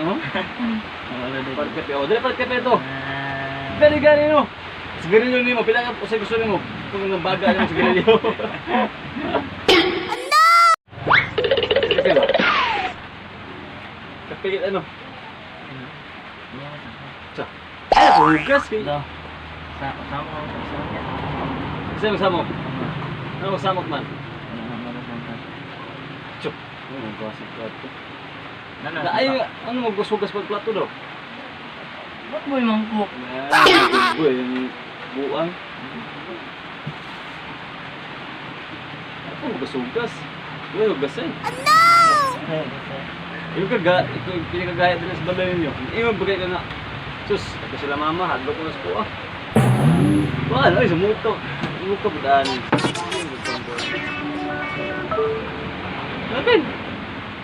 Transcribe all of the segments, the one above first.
Oh? Wala dito. Palit kape. Oh, dali palit kape ito. Dali gani no. Sigarilyo nimo, pila ka usay gusto nimo. Kung nang baga nimo sigarilyo. Ano? Kape ba? Kape ano? Sa. Ay, hugas kay. Do. Sa sama ko sa sama niya. Kasi magsamok. Ano magsamok man? Chok. Ano hugas sa plato? Nana. Na ay ano maghugas pag plato daw? Ba't mo yung mangkok? Ay, yung buang. Ako hugas-hugas. Uy, hugas eh. Yung kaga, ito yung pinakagaya din sa balay ninyo. Ingon bagay ka nga. Sus, ako sila mama, hadlok ko na sa kuha. Wala, ay, sumuto. Sumuto, budaan. Lapin!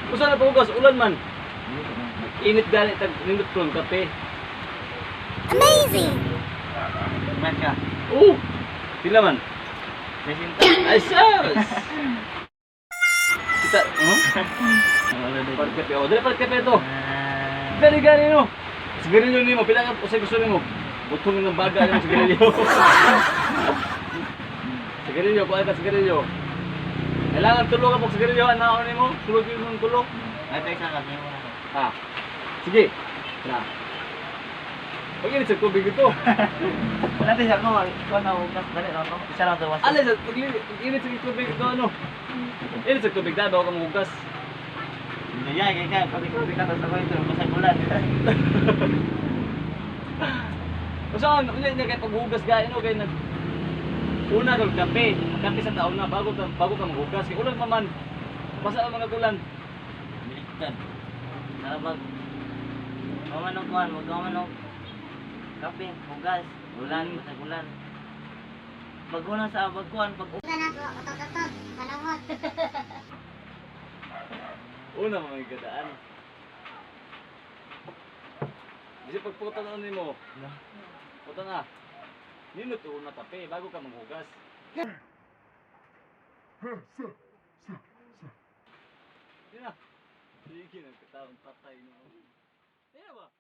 Usa na pagugas, ulan man. Init gani, tag nindot ko ng kape. Amazing! Man ka. Oo! Sila man. Presinta. Ay, sus! Kita, oh? Wala dito. Palit kape, oh. Dali, palit kape ito. Dali gani no. Sigarilyo nimo, pila ka usay gusto nimo. Butong ng baga nimo sigarilyo. Sigarilyo, kuha ka sigarilyo. Kailangan tulo ka pag sigarilyo ana nimo, tulog yun ng tulo. Ay, tayo sa kasi mo. Ha. Sige. Na. Pag init sa tubig ito. Wala tayo sa ako, ikaw na hugas dali ra ko. Isa lang sa was. Alay sa pag init sa tubig ito ano. Init sa tubig daw ka maghugas. Hindi yan, kaya ka, pati ko ka sa ko ito, basag ulan. Basta ano, unya niya kay paghugas gaya no kay nag una kag kape, kape sa taon na bago ka maghugas kay ulan pa man. Basa ang mga ulan. Baliktad. Tara bag. Kaman og kuan, magkaman og kape, hugas, ulan, basag ulan. Pag una sa pagkuan, pag Una mga gadaan. Kasi pagputa na nimo, puta na. Nindot una kape bago ka maghugas. Di na. Sige, nagkataon patay no. Di na ba?